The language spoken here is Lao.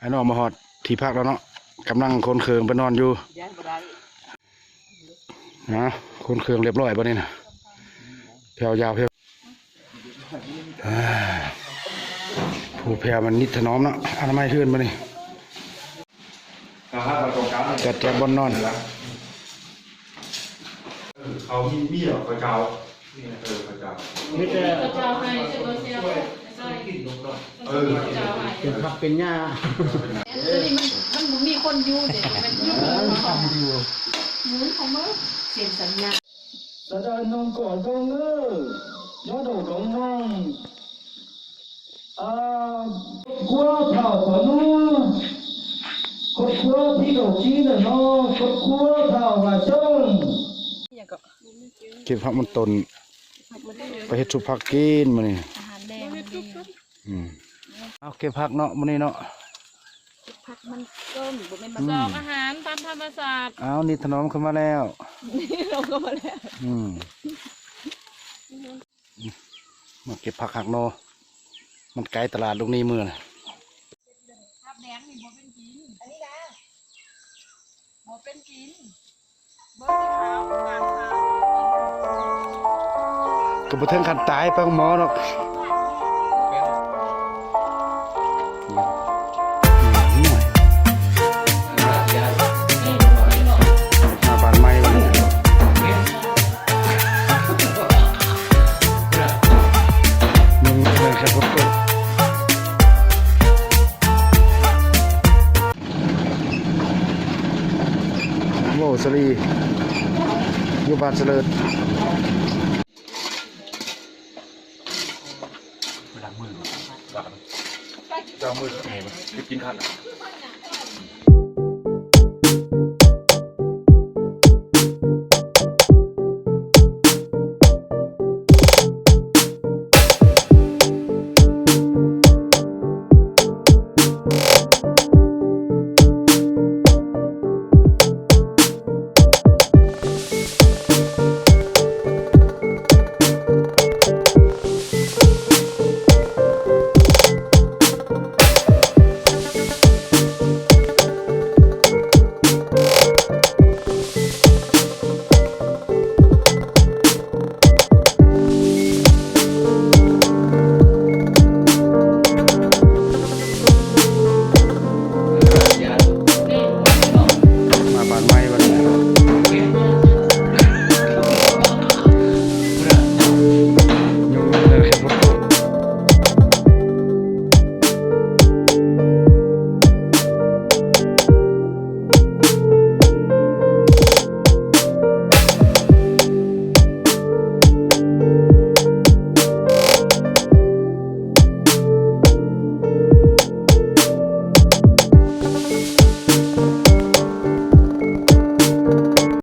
ອ້າຍນ້ອງມາຮອດທີ່ພັກແລ້ວເນາະ ກຳລັງຂົນເຄື່ອງໄປນອນຢູ່. ນະ ຂົນເຄື່ອງລຽບຮ້ອຍບັດນີ້ນະ ແຖວຍາວແຖວ ອ່າ ຜູ້ແຜ່ວມັນນິດຖະໜອມເນາະ ອະນາໄມເຮືອນບັດນີ້ ຈັດແຈງບ່ອນນອນ. ເຂົາມີ ມີດອກ ເຂົາເຈົ້າ ເອີ ເຂົາເຈົ້າ ມີແຕ່ ເຂົາເຈົ້າໃຫ້ ເຈົ້າບໍ່ເສຍໃສ່ ເອີ ເຂົາເຈົ້າໃຫ້ ເປັນຜັກເປັນຫຍ້າ ເອີ ຕົວນີ້ມັນ ມັນບໍ່ມີຄົນຢູ່ເດ້ ມັນຢູ່ ເອີ ມັນຂອງ ຢູ່ ໝູນຂອງເມືອງ ເຊັນສັນຍາ. ສະດານອງກອນກອງເອີ ຍອດດອກກອງນອງ ອ່າ ຄອບຄົວທ້າວປານູ ຄອບຄົວທີ່ເຂົາຊີ້ນະເນາະ ຄອບຄົວທ້າວຫວາຊົງ ເກັບຜັກມັນຕົ້ນ ໄປເຮັດຊຸບຜັກກິນມື້ນີ້ ອາຫານແລງມື້ນີ້. ອືມ ເອົາເກັບຜັກເນາະມື້ນີ້ເນາະ ເກັບຜັກມັນຕົ້ນ ບໍ່ແມ່ນມັນ ອືມ ດອກອາຫານຕາມທຳມະຊາດ. ເອົາ ນິດຖະໜອມເຂົ້າມາແລ້ວ ນິດຖະໜອມເຂົ້າມາແລ້ວ. ອືມ ມາເກັບຜັກຫັກໜໍ່ ມັນໄກຕະຫຼາດລຸງນີເມືອນະ ຜັກແດງນີ້ບໍ່ເປັນກິນ ອັນນີ້ນະ ບໍ່ເປັນກິນ ເບິ່ງທີ່ຂາວ ກາງຂາວ ກໍບໍ່ເຖິງຂັ້ນຕາຍໄປໂຮງໝໍດອກ. ມາບ້ານໃໝ່ບັດນີ້ ໂອ້ ສາລີ ຢູ່ບ້ານສະເຫຼີດ. ລ້າງມື ລ້າງມື ກິນຂ້າວ.